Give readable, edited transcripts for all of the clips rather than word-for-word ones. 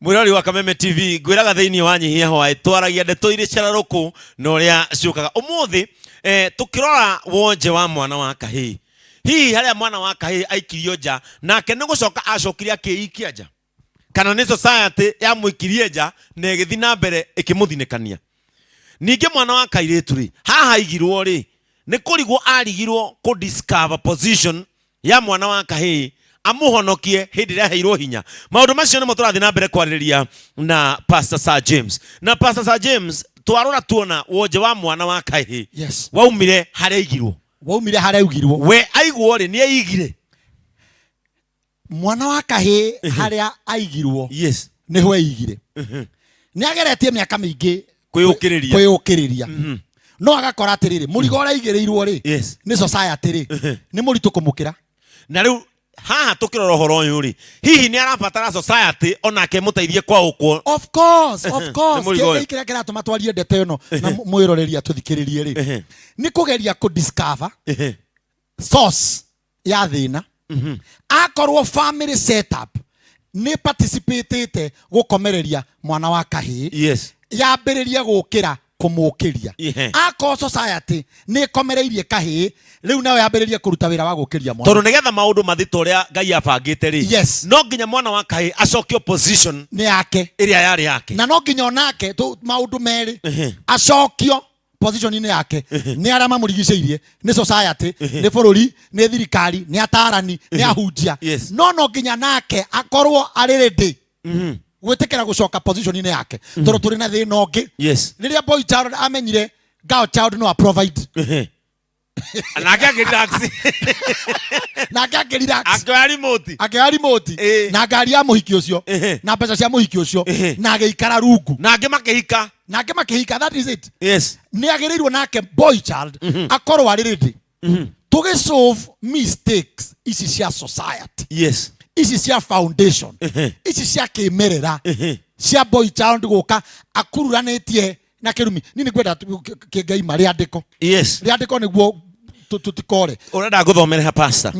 Mwirori wa Kameme TV, ngwiraga thiini wa Nyihia Hwaĩ twaragia ndeto irĩ cararũkũ na ũrĩa ciũkaga ũmũthĩ. Tukĩrora wonje wa mwana wa kahĩĩ, hihi harĩa mwana wa kahĩĩ aikirio nja nake nĩ gũcoka acokire akĩikia nja, kana nĩ society yamũikirie nja na ĩgĩthiĩ na mbere ĩkĩmũthinĩkania? Ningĩ mwana wa kairĩtu rĩ, haha aigirwo rĩ, nĩ kũrigwo arigirwo kũ discover position ya mwana wa kahĩĩ amũhonokie hĩndĩ ĩrĩa aheirwo hinya. Maũndũ macio nĩmo tũrathiĩ na mbere kwarĩrĩria na Pastor Sir James. Na Pastor Sir James, twarora tuona wonje wa mwana wa kahĩĩ waumire harĩa aigirwo. Waumire harĩa aigirwo. We aigwo rĩ, nĩ aigire. Mwana wa kahĩĩ harĩa aigirwo nĩho eigire. Nĩ ageretie mĩaka mĩingĩ kwĩyũkĩrĩria. Kwĩyũkĩrĩria, no agakora atĩrĩrĩ, mũrigo ũrĩa aigĩrĩirwo rĩ nĩ society rĩ, nĩ mũritũ kũmũkĩra. Na rĩu haha tũkĩrora ũhoro ũyũ rĩ, hihi nĩ arabatara society onake mũteithie kwaũkwo? Of course, of course. Nĩ mũrigo ũyũ. Kĩndũ kĩrĩa kĩratũma twarie ndeto ĩno na mwĩroreri atũthikĩrĩrie rĩ, nĩ kũgeria kũ discover source ya thĩna. Akorwo family setup nĩ participatĩte gũkomereria mwana wa kahĩĩ, yambĩrĩrie gũkĩra kũmũkĩria. Akorwo society nĩ ĩkomereirie kahĩĩ, rĩu nayo yambĩrĩrie kũruta wĩra wa gũkĩria mwana. Tondũ nĩgetha maũndũ mathiĩ ta ũrĩa Ngai abangĩte rĩ, no nginya mwana wa kahĩĩ acokio position nĩ yake ĩrĩa yarĩ yake. Na no nginya onake maũndũ merĩ, acokio position-inĩ yake nĩ arĩa mamũrigicĩirie, nĩ society, nĩ bũrũri, nĩ thirikari, nĩ atarani, nĩ ahunjia. No nginya nake akorwo arĩ ready gwĩtĩkĩra gũcoka position-inĩ yake, tondũ tũrĩ na thĩna ũngĩ. Rĩrĩa boy child amenyire girl child no a provide, nake akĩrelax. Nake akĩrelax. Akĩoya remote. Akĩoya remote na ngari ya mũhiki ũcio na mbeca cia mũhiki ũcio na agĩikara rungu. Na angĩ makĩhika. Na angĩ makĩhika. That is it. Nĩ agĩrĩirwo nake boy child akorwo arĩ ready tũgĩ solve mistakes ici cia society, ici cia foundation, ici cia kĩmerera cia boy child gũka akururanĩtie na kĩrumi. Niĩ nĩ ngwenda kĩngaima rĩandĩko. Rĩandĩko nĩguo tũtikore. Ũrenda ngũthomere ha, pastor?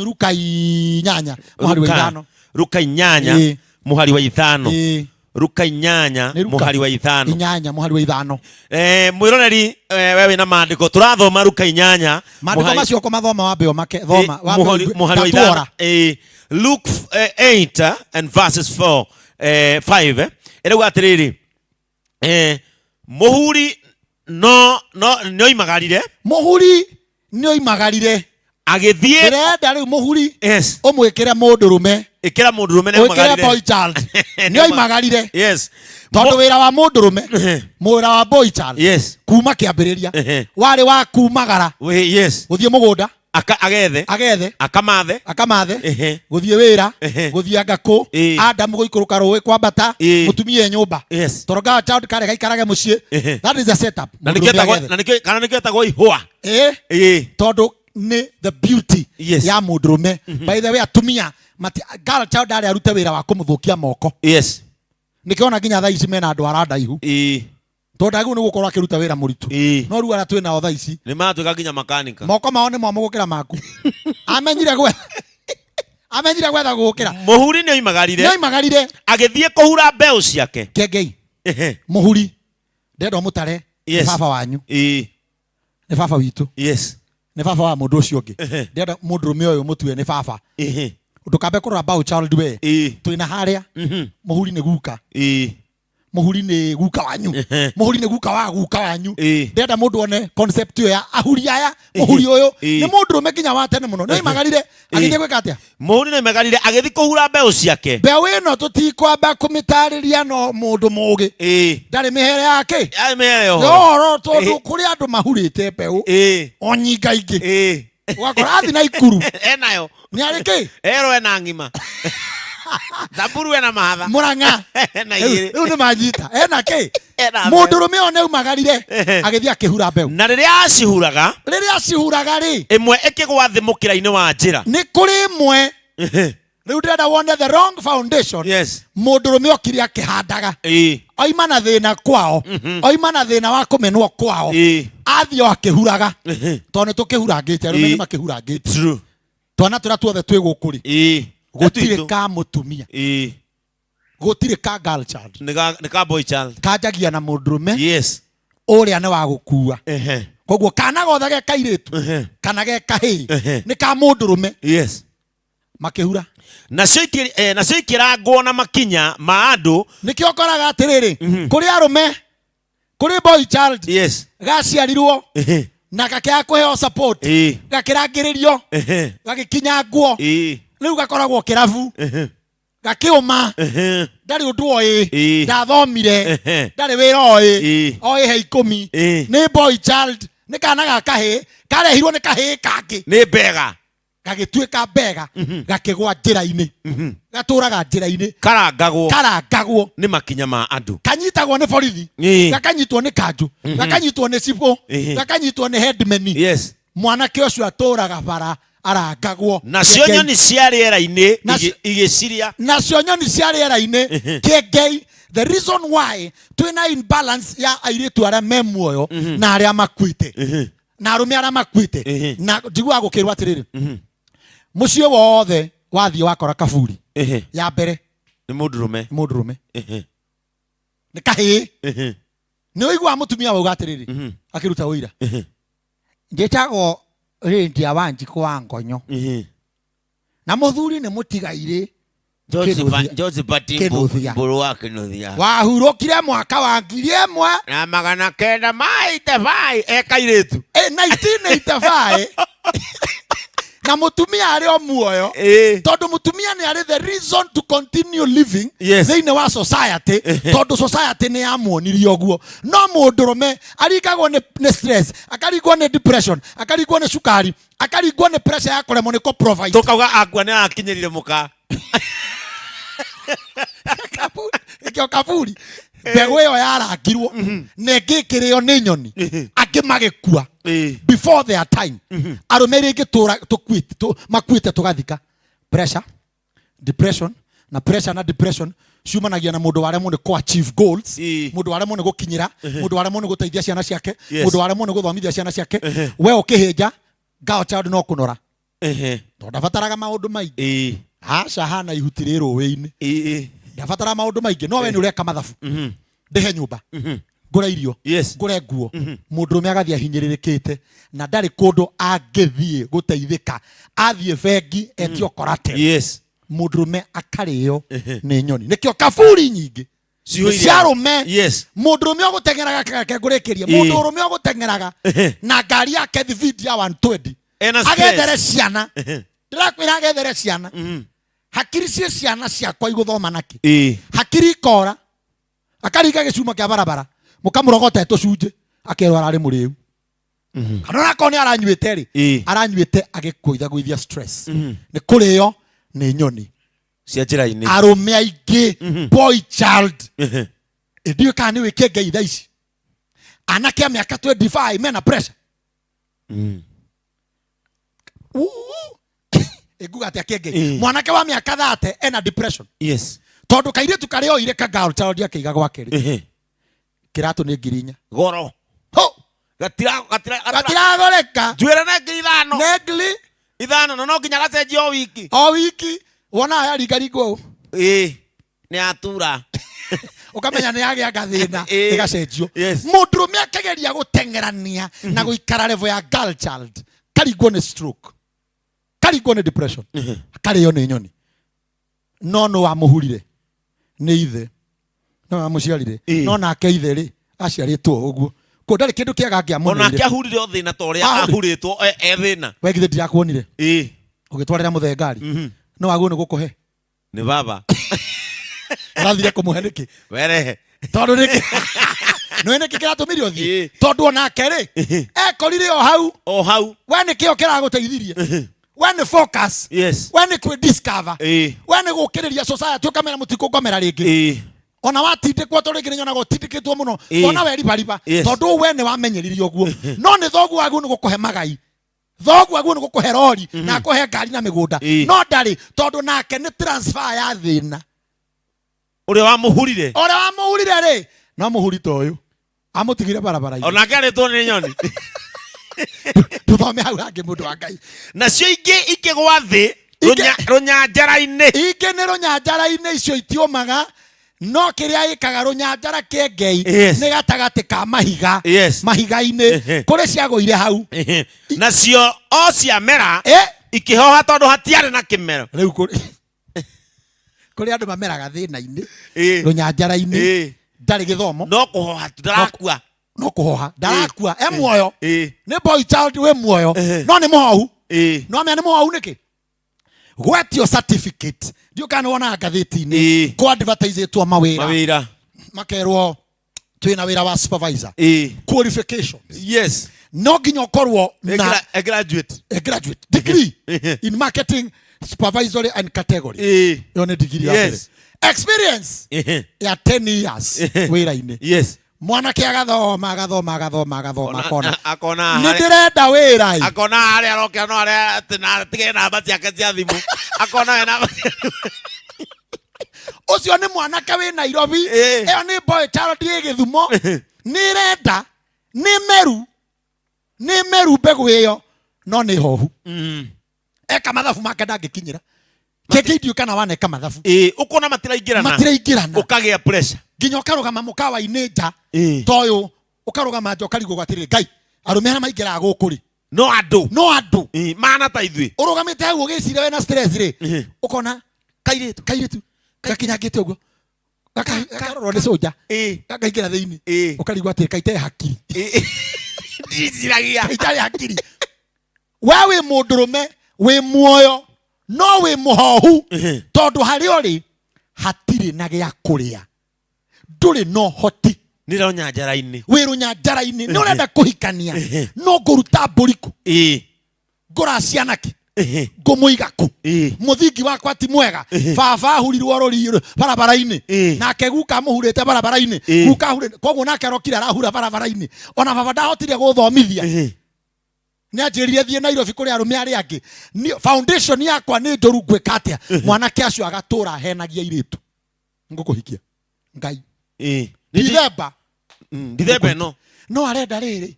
Ruka 8 mũhari wa 5. Ruka 8 mũhari wa 5. Ruka 8 Nĩ Luka. mũhari wa 5. 8 mũhari wa 5. Mwĩroreri, we wĩna maandĩko, tũrathoma Ruka 8. Maandĩko macio kũmathoma wambe ũmake thoma. Wambe mũhari wa tatuora. 5. Luke 8 and verses 4, 5, ĩrauga atĩrĩrĩ, mũhuri no nĩoimagarire. Mũhuri nĩ oimagarire. Agĩthiĩ. Ndĩrenda rĩu mũhuri ũmwĩkĩre mũndũrũme. Ĩkĩra mũndũrũme. Wĩkĩre boy nĩoimagarire. child nĩ oimagarire. Tondũ wĩra wa mũndũrũme, wĩra wa boy child kuma kĩambĩrĩria warĩ wa kumagara, gũthiĩ mũgũnda, agethe, agethe, akamathe, akamathe, gũthiĩ wĩra, gũthiĩ anga kũ, Adamu gũikũrũka rũĩ kwambata, mũtumia e nyũmba, tondũ girl child karĩ gaikarage mũciĩ. That is the setup. Na nĩkĩo Mũndũrũme etagwo agethe. Na nĩkĩo kana nĩkĩo etagwo ihũa. Tondũ nĩ the beauty ya mũndũrũme. By the way, atumia mati, girl child arĩ arute wĩra wa kũmũthũkia moko. Nĩkĩo ona nginya thaa ici mena andũ arandaihu, tondũ ndagĩrĩirwo nĩ gũkorwo akĩruta wĩra mũritũ. No rĩu arĩa twĩ nao thaa ici, nĩ matuĩka nginya makanika. Moko mao nĩ momũ gũkĩra maku. Amenyire gwetha gũkĩra. Mũhuri nĩ oimagarire. Nĩ oimagarire. Agĩthiĩ kũhura mbeũ ciake. Kengei. Mũhuri ndenda ũmũtare nĩ baba wanyu, nĩ baba witũ, nĩ baba wa mũndũ ũcio ũngĩ. Ndĩrenda mũndũrũme ũyũ mũtue nĩ baba. Ndũkambe kũrora boy child we. Twĩna harĩa mũhuri nĩ guka. Mũhuri nĩ guka wanyu. Mũhuri nĩ guka wa guka wanyu. Ndĩrenda mũndũ one concept ĩyo ya ahuri aya. Mũhuri ũyũ nĩ mũndũrũme nginya wa tene mũno. Nĩ oimagarire agĩthiĩ gwĩka atĩa? Mũhuri nĩ oimagarire agĩthiĩ kũhura mbeũ ciake. Mbeũ ĩno tũtikwamba kũmĩtarĩria, no mũndũ mũgĩ ndarĩ mĩhere yake. Arĩ mĩhere ũhoro. Ũhoro tondũ kũrĩ andũ mahurĩte mbeũ o nyinga ingĩ, ũgakora athi na ikuru enayo. Nĩ arĩ kĩ? Erwo ena ng'ima, Samburu ena mahatha. Mũrang'a. Ena rĩu igĩrĩ. Rĩu nĩ manyita ena kĩ. Ena mbeũ. Mũndũrũme ũyũ nĩ aumagarire agĩthiĩ akĩhura mbeũ. Na rĩrĩa acihuraga, rĩrĩa acihuraga rĩ, ĩmwe ĩkĩgwa thĩ mũkĩra-inĩ wa njĩra. Nĩ kũrĩ ĩmwe. Rĩu ndĩrenda wone the wrong foundation. Mũndũrũme okire akĩhandaga, oima na thĩna kwao, oima na thĩna wa kũmenwo kwao, athiĩ o akĩhuraga, tondũ nĩ tũkĩhurangĩte arũme nĩ makĩhurangĩte. Twana tũrĩa tuothe twĩ gũkũ rĩ, Gũtirĩ Twitũ. ka mũtumia. Gũtirĩ ka girl child. Nĩ ga- nĩ ka boy child. Kanjagia na mũndũrũme. Yes. Ũrĩa nĩ wa gũkua. Koguo kana gothe ge kairĩtu kana ge kahĩĩ nĩ ka mũndũrũme. Yes. Makĩhura. Nacio nacio ikĩrangwo na makinya ma andũ. Nĩkĩo ũkoraga atĩrĩrĩ, kũrĩ arũme, kũrĩ boy child yes gaciarirwo na gakĩaga kũheo support, gakĩrangĩrĩrio, gagĩkinyangwo, rĩu gakoragwo kĩrabu, gakĩũma, ndarĩ ũndũ oĩ, ndathomire, ndarĩ wĩra oĩ, oĩ he 10. Nĩ boy child, nĩ kana ga kahĩĩ karehirwo nĩ kahĩĩ kangĩ. Nĩ mbega. Gagĩtuĩka mbega, gakĩgwa njĩra-inĩ, gatũraga njĩra-inĩ. Karangagwo. Karangagwo. Nĩ makinya ma andũ. Kanyitagwo nĩ borithi, gakanyitwo nĩ kanjũ, gakanyitwo nĩ cibũ, gakanyitwo nĩ headman. Yes. Mwanake ũcio atũraga bara arangagwo. Nacio nyoni cia rĩera-inĩ igĩciria. Nacio nyoni cia rĩera-inĩ. Kĩengei, the reason why twĩna imbalance ya airĩtu arĩa me muoyo na arĩa makuĩte na arũme arĩa makuĩte, na njiguaga gũkĩrwo atĩrĩrĩ, mũciĩ wothe wathiĩ wakora kaburi ya mbere nĩ mũndũrũme. Nĩ mũndũrũme. Nĩ kahĩĩ. Nĩ ũiguaga mũtumia wauga atĩrĩrĩ, akĩruta ũira, njĩtagwo Lydia Wanjikũ wa Ngonyo, na mũthuri nĩ mũtigairĩ Kĩnuthia. Josephat Kĩnuthia. Mbũrũ wa Kĩnuthia. Wahurũkire mwaka wa ngiri ĩmwe na magana kenda ma 85 e kairĩtu. 1985, na mũtumia arĩ o muoyo, tondũ mũtumia nĩ arĩ the reason to continue living thĩinĩ wa society, tondũ society nĩ yamuonirie ũguo. No mũndũrũme aringagwo nĩ stress, akaringwo nĩ depression, akaringwo nĩ cukari, akaringwo nĩ pressure ya kũremwo nĩ kũ-provide. Tũkauga akua nĩ arakinyĩrire mũka. Ĩkĩo kaburi mbegũ ĩyo yarangirwo na ĩngĩ ĩkĩrĩo nĩ nyoni, angĩ magĩkua before their time. Arũme rĩngĩ tũra tũkuĩte makuĩte tũgathika. Pressure, depression, na pressure na depression ciumanagia na mũndũ waremwo nĩ kũ achieve goals, mũndũ waremwo nĩ gũkinyĩra, mũndũ waremwo nĩ gũteithia ciana ciake, mũndũ waremwo nĩ gũthomithia ciana ciake. We ũkĩhĩnja ngao child no kũnora, tondũ ndabataraga maũndũ maingĩ. Aca, hana ihuti rĩ rũĩ-inĩ. Ndabataraga maũndũ maingĩ, no we nĩ ũreka mathabu, ndĩhe nyũmba, ngũre irio, ngũre nguo. Mũndũrũme agathiĩ ahinyĩrĩrĩkĩte na ndarĩ kũndũ angĩthiĩ gũteithĩka. Athiĩ bengi etio collateral. Mũndũrũme akarĩo nĩ nyoni. Nĩkĩo kaburi nyingĩ Cihũire. cia arũme. Mũndũrũme ũgũteng'eraga, reke ngũrĩkĩrie, mũndũrũme ũgũteng'eraga na ngari yake thibindi ya 120 Ena stress. agethere ciana, ndĩrakwĩra agethere ciana, hakiri ciĩ ciana ciakwa igũthoma nakĩ? Hakiri ikora, akaringa gĩcuma kĩa barabara, mũkamũrogota tũcunjĩ, akerwo ararĩ mũrĩu, kana onakorwo nĩ aranyuĩte rĩ, aranyuĩte agĩkũithagũithia stress, nĩ kũrĩo nĩ nyoni cia njĩra-inĩ. Arũme aingĩ boy child, ndiũĩ kana nĩ wĩke Ngai thaa ici anake a mĩaka 25 mena pressure. Ĩnguga atĩa kĩngĩ? Mwanake wa mĩaka 30 ena depression, tondũ kairĩtu karĩa oire ka girl child akĩiga gwake rĩ, kĩratũ nĩ 4,000. Goro. Ho! Gatira gatira gatira. Gatiragoreka. Njuĩrĩ nĩ 5,000. Nĩ ngiri 5, na no nginya gacenjio o wiki. O wiki wona yaringaringwo ũũ, Nĩ atura. Ũkamenya nĩ yagĩa gathĩna, ĩgacenjio. Mũndũrũme akĩgeria gũteng'erania na gũikara level ya girl child, karingwo nĩ stroke, karingwo nĩ depression, karĩo nĩ nyoni. No nũ wamũhurire? Nĩ ithe no wamũciarire. No nake ithe rĩ, aciarĩtwo ũguo kũ ndarĩ kĩndũ kĩega angĩamũneire. Onake ahurire o thĩna ta ũrĩa Ahurire. ahurĩtwo e thĩna. We githĩ ndirakuonire ũgĩtwarĩra mũthee ngari? No wagwo nĩ gũkũhe. Nĩ baba. Ũrathire kũmũhe nĩkĩ? Werehe. Tondũ nĩkĩ nĩ nĩkĩ kĩratũmire ũthiĩ? Tondũ onake rĩ, ekorire o hau. O hau. We nĩ kĩo kĩragũteithirie? We nĩ focus? We nĩ kwĩ discover? We nĩ gũkĩrĩria society ũkamera mũtikũngomera rĩngĩ? Ona watindĩkwo, tondũ rĩngĩ nĩ nyonaga ũtindĩkĩtwo mũno, ona we ribariba, tondũ we nĩ wamenyeririe ũguo. No nĩ thoguo waguo nĩ gũkũhe magai, thoguo aguo nĩ gũkũhe rori na akũhe ngari na mĩgũnda. No ndarĩ, tondũ nake nĩ transfer ya thĩna. Ũrĩa wamũhurire. Ũrĩa wamũhurire rĩ, no mũhuri ta ũyũ amũtigire barabara-inĩ. Onake arĩtwo nĩ nyoni. Tũthome hau hangĩ, mũndũ wa Ngai. Nacio ingĩ ikĩgwa thĩ. Rũnyanjara-inĩ. Ingĩ nĩ rũnyanjara-inĩ, icio itiũmaga, no kĩrĩa ĩkaga rũnyanjara kĩengei nĩ gatagatĩ ka mahiga, mahiga-inĩ. Kũrĩ ciagũire hau. Nacio o ciamera ikĩhoha tondũ hatiarĩ na kĩmero. Rĩu kũrĩ andũ mameraga thĩna-inĩ, rũnyanjara-inĩ, ndarĩ gĩthomo, no kũhoha tu, ndarakua. No kũhoha, ndarakua, e muoyo, nĩ boy child wĩ muoyo, no nĩ mũhohu. No amenya nĩ mũhohu nĩkĩ? Gwetio certificate, ndiũ kana nĩ wonaga ngathĩti-inĩ kũ advertisetwo mawĩra, mawĩra, makerwo twĩna wĩra wa supervisor, qualifications no nginya ũkorwo na a graduate, a graduate degree in marketing supervisory and category. Ĩyo nĩ degree ya mbere. Experience ya 10 years wĩra-inĩ. Mwanake agathoma, agathoma, agathoma, agathoma, akona akona nĩ ndĩrenda wĩra ĩ. Akona harĩa arokĩra no harĩa atĩ na atige namba ciake cia thimũ, akona we namba cia thimũ. Ũcio nĩ mwanake wĩ Nairobi. Ĩyo nĩ boy child ĩ Gĩthumo, nĩ ĩrenda, nĩ meru, nĩ meru mbegũ ĩyo, no nĩ hohu. Eka mathabu make ndangĩkinyĩra kĩngĩ, ndiũ kana waneka mathabu. Ĩĩ, ũkona matiraingĩrana. Matiraingĩrana. Ũkagĩa pressure. Nginya ũkarũgama mũkawa-inĩ nja ta ũyũ, ũkarũgama nja ũkarigwo atĩrĩrĩ, Ngai, arũme arĩa maingĩraga gũkũ rĩ, no andũ, no andũ. Mana ta ithuĩ. Ũrũgamĩte hau ũgĩciria wĩna stress rĩ, ũkona kairĩtu, kairĩtu gakinyangĩte ũguo, gakarorwo nĩ cũnja, gakaingĩra thĩinĩ, ũkarigwo atĩrĩ, kaite hakiri? Ndiciragia. Itarĩ hakiri. We wĩ mũndũrũme wĩ muoyo, no wĩ mũhohu, tondũ harĩa ũrĩ hatirĩ na gĩa kũrĩa, ndũrĩ na ũhoti. Nĩ rũnyanjara-inĩ. Wĩ rũnyanjara-inĩ, nĩ ũrenda kũhikania, no ngũruta mbũri kũ? Ngũra cianake? Ngũmũiga kũ? Mũthingi wakwa ti mwega. Baba ahurirwo rũri barabara-inĩ, nake guka amũhurĩte barabara-inĩ, guka ahurĩte, koguo nake arokire arahura barabara-inĩ. Ona baba ndahotire gũthomithia, nĩ anjĩrire thiĩ Nairobi kũrĩ arũme arĩa angĩ. Foundation yakwa nĩ njũru, ngwĩka atĩa? Mwanake acio agatũra ahenagia airĩtu, ngũkũhikia Ngai Dithemba. Dithemba ĩno. No arenda rĩrĩ,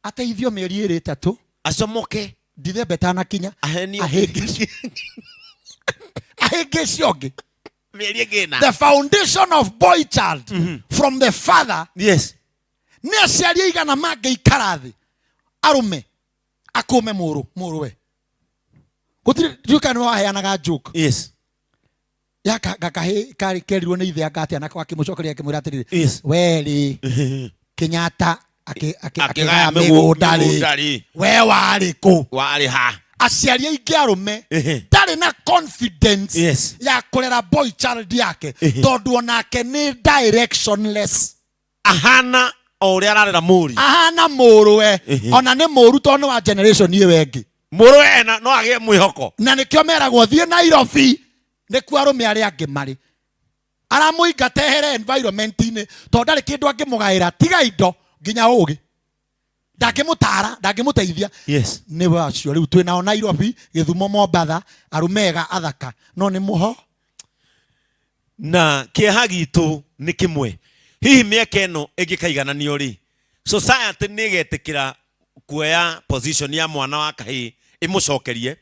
ateithio mĩeri 2 3, acomoke Dithemba ĩtanakinya, ahenio, ahĩngĩce ũngĩ mĩeri ĩngĩ 4. The foundation of boy child from the father. Nĩ aciari aigana mangĩikara thĩ, arũme, akũme mũrũ mũrũwe? Gũtirĩ. Ndiũĩ kana nĩ waheanaga joke ya gakahĩ karĩ kerirwo nĩ ithe anga atĩa, nako akĩmũcokeria akĩmwĩra atĩrĩrĩ, werĩ Kenyatta akĩgaya akĩgaya mĩgũnda rĩ, mĩgũnda rĩ, we warĩ kũ? Warĩ ha? Aciari aingĩ arũme ndarĩ na confidence ya kũrera boy child yake, tondũ onake nĩ directionless. Ahana o ũrĩa ararera mũriũ. Ahana mũrũwe. Ona nĩ mũru tondũ nĩ wa generation ĩyo ĩngĩ. Mũrũwe ena no agĩe mwĩhoko. Na nĩkĩo meragwo thiĩ Nairobi, nĩkuo arũme arĩa angĩ marĩ. Aramũingata ehere environment-inĩ, tondũ ndarĩ kĩndũ angĩmũgaĩra tiga indo, nginya ũgĩ ndangĩmũtara, ndangĩmũteithia. Nĩ acio rĩu twĩ nao Nairobi, Gĩthumo, Mombatha, arũme ega athaka, no nĩ mũho. Na kĩeha gitũ nĩ kĩmwe, hihi mĩeke ĩno ĩngĩkaigananio rĩ, society nĩ ĩgetĩkĩra kuoya position ya mwana wa kahĩĩ ĩmũcokerie,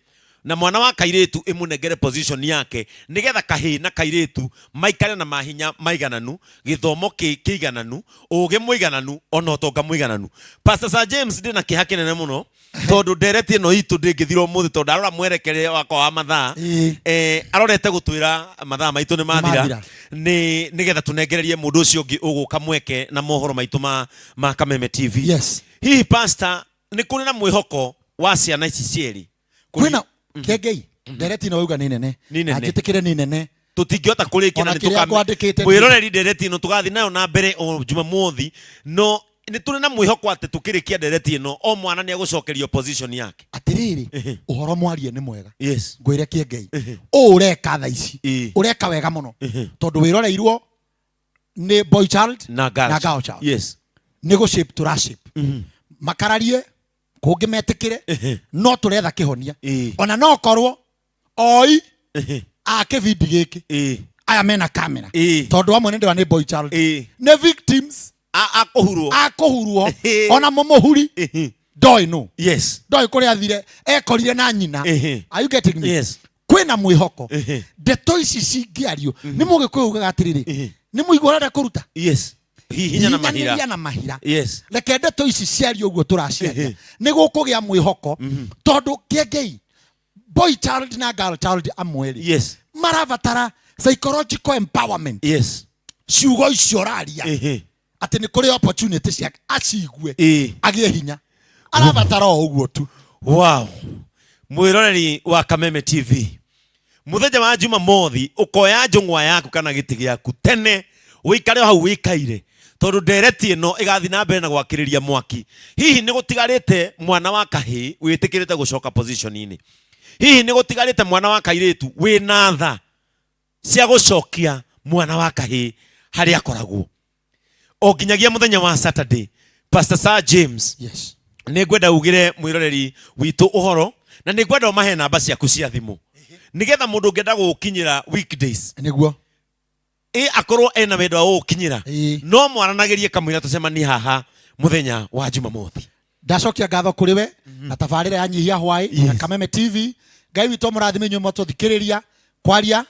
na mwana wa kairĩtu ĩmũnengere position yake, nĩgetha kahĩĩ na kairĩtu maikare na mahinya maigananu, gĩthomo kĩigananu, ũgĩ mũigananu, ona ũtonga mũigananu? Pastor Sir James, ndĩ na kĩeha kĩnene mũno tondũ ndereti ĩno itũ ndĩngĩthira ũmũthĩ, tondũ ndarora mwerekere wakwa wa mathaa, arorete gũtwĩra mathaa maitũ nĩ mathira. Mathira. Nĩ nĩgetha tũnengererie mũndũ ũcio ũngĩ ũgũka mweke na mohoro maitũ ma Kameme TV. Hihi pastor, nĩ kũrĩ na mwĩhoko wa ciana ici cierĩ? Kwĩna kengei, ndereti ĩno wauga nĩ nene. Nĩ nene. Na njĩtĩkĩre nĩ nene. Tũtingĩhota kũrĩkia na Ona kĩrĩa ngwandĩkĩte mwĩroreri, ndereti ĩno tũgathiĩ nayo na mbere o Jumamothi, no nĩ tũrĩ na mwĩhoko atĩ tũkĩrĩkia ndereti ĩno o mwana nĩ egũcokerio position yake? Atĩrĩrĩ, ũhoro mwarie nĩ mwega. Ngwĩre kĩengei, ũũ ũreka tha ici, ũreka wega mũno, tondũ wĩroreirwo nĩ boy child na girl, na girl child. Nĩ gũ shape tũra shape, makararie kũngĩ metĩkĩre, no tũretha kĩhonia. Ona no korwo oi a kĩbindi gĩkĩ, aya mena kamera, tondũ amwe nĩ ndĩra nĩ boy child, nĩ victims. Akũhurwo. Akũhurwo. Ona mũmũhuri ndoĩ nũ, ndoĩ kũrĩa athire, ekorire na nyina. Are you getting me? Yes. Kwĩna mwĩhoko. Ndeto ici cingĩario nĩ Mũgĩkũyũ ugaga atĩrĩrĩ, nĩ mũigua ũrenda kũruta. Yes, hihinya na mahira. Hihinyanĩria na mahira. Reke ndeto ici ciario ũguo tũraciaria, nĩ gũkũgĩa mwĩhoko, tondũ kĩengei boy child na girl child amwe rĩ, marabatara psychological empowerment. Ciugo icio ũraria atĩ nĩ kũrĩ opportunity ciake acigue, agĩe hinya, arabatara o ũguo tu. Wow, mwĩroreri wa Kameme TV, muthenya wa Jumamothi ukoya njũng'wa yaku kana gĩtĩ gĩaku tene, ũikare o hau wĩikaire, tondũ ndereti ĩno ĩgathiĩ na mbere na gwakĩrĩria mwaki. Hihi nĩ gũtigarĩte mwana wa kahĩĩ wĩtĩkĩrĩte gũcoka position-inĩ? Hihi nĩ gũtigarĩte mwana wa kairĩtu wĩna tha cia gũcokia mwana wa kahĩĩ harĩa akoragwo? O nginyagia mũthenya wa Saturday, Pastor Sir James, nĩ ngwenda ugĩre mwĩroreri witũ ũhoro, na nĩ ngwenda ũmahe namba ciaku cia thimũ, nĩgetha mũndũ ũngĩenda gũgũkinyĩra weekdays, ĩ akorwo ena wendo wa gũgũkinyĩra, no mwaranagĩrie kamũira tũcemanie haha mũthenya wa Jumamothi. Ndacokia ngatho kũrĩ we na tabarĩra ya Nyihia Hwaĩ na Kameme TV. Ngai witũ amũrathime inyuĩ mwatũthikĩrĩria. Kwaria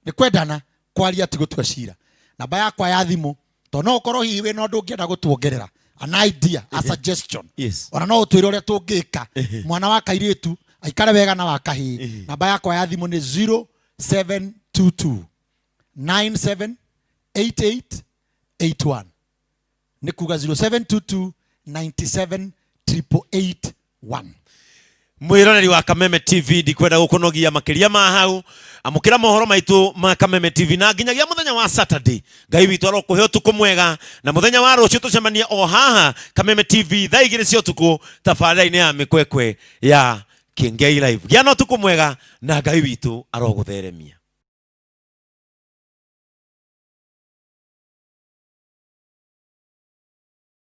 nĩ kwendana, kwaria ti gũtua cira. Namba yakwa ya thimũ, tondũ no ũkorwo hihi wĩna ũndũ ũngĩenda gũtuongerera, an idea, a suggestion, ona no ũtwĩre ũrĩa tũngĩka mwana wa kairĩtu aikare wega na wa kahĩĩ. Namba yakwa ya thimũ nĩ 0722 978881, nĩ kuga 0722 97 881. Mwiroreri wa Kameme TV, ndikwenda gukunogia makiria ma hau. Amukira mohoro maitu ma Kameme TV, na nginyagia muthenya wa Saturday, Ngai witũ arokũhe ũtukũ mwega, na muthenya wa rũciũ tũcemanie o haha Kameme TV thaa 2 cia ũtukũ, tabarĩra-inĩ ya mĩkwekwe ya Kĩengei Live. Gĩa na ũtukũ mwega, na Ngai witũ arogũtheremia.